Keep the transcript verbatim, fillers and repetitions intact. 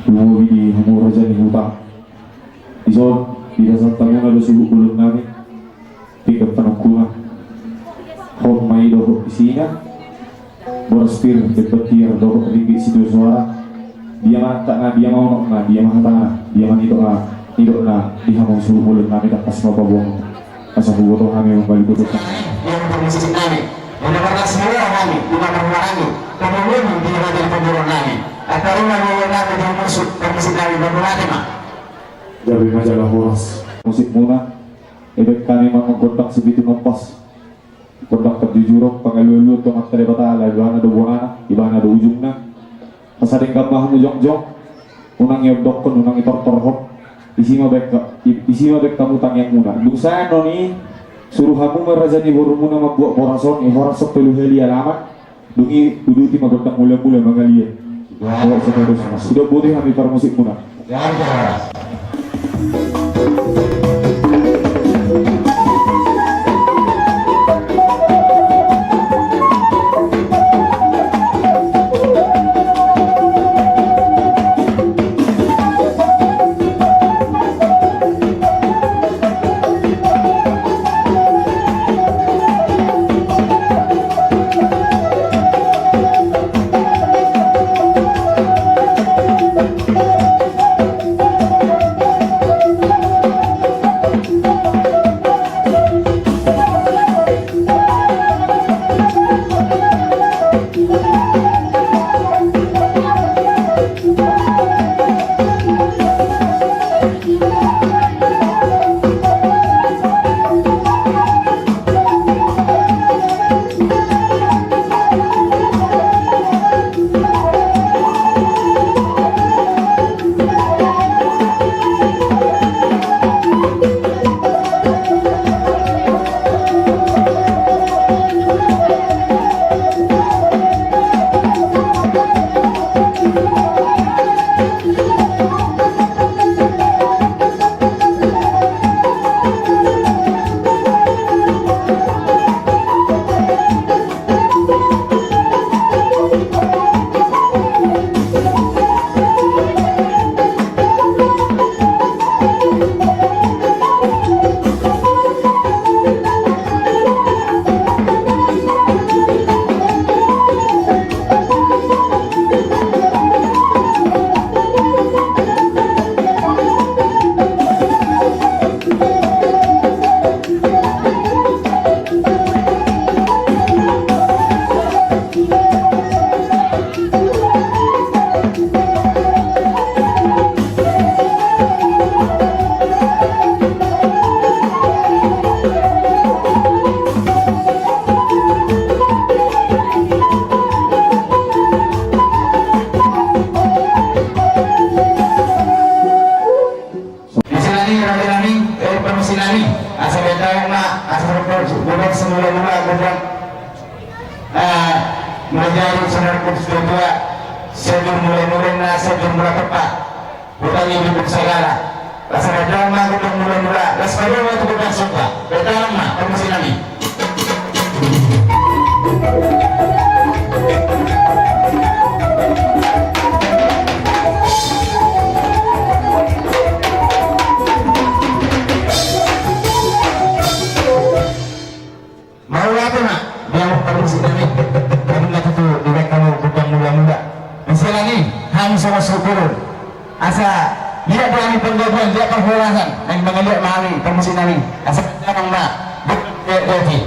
Lumobi di hamu raja ni huta. Dison, dipasahat hamuna do suhut bolon nami. Pinggan panungkunan. Hot ma i dohot isina. Boras pir, demban tiar, dohot ringgit sitio soara. Dia ma angkatna, dia ma unokna, dia ma hatana, dia ma nidokna, nidokna di hamu suhut bolon nami, tangkas ma paboa hamu. Asa huboto hami mambalik tu. Ia ma parmusik nami. Ia ma parnas ni roha nami, ia ma parhorong nami. Pamoruon di raja ni pamoruon nami. Angka rumah ni roha nami di musik, parmusik nami, parhorong nami ma. Gabe ma jala horas. Musik muna. Ebek hami ma gondang sipitu nompas. Gondang parjujuron, pangalualuan tu Amanta Debata, ala ibana do bonana, ibana do ujungna. Pasadenggan ma hamu jongjong, unang iondokkon, unang itortorhon. Isi ma baen ha-, i-, isi ma baen hamu tangiangmuna. Dung sae annon i, suru hamu ma raja ni borumuna mambuat boras on, i horas on tolu hali alaman. Dung i uduti ma gondang mulamula mangaliat. Wah, seterusna. Sidok boti hami parmusikmuna. Di sini raja nami, eh, parmusik nami, asa beta ma, asa beta, beta semula-mula, beta, eh, menjadi saudara kudus dua, sejur mula-mula, na sejur mula tepat, beta ini hidup segala, asa beta ma, beta mula-mula, las pada waktu beta suka, beta ma, parmusik nami. Mauliate ma, dia mau parmusik nami. Kami na tutu direct kamu bukan mula-mula. Misalnya nih, hang sama syukur. Asa, dia berani penggabuan, dia perhorasan. Yang mengelik mami, parmusik nami. Asa, jangan ma. Dia, dia, dia.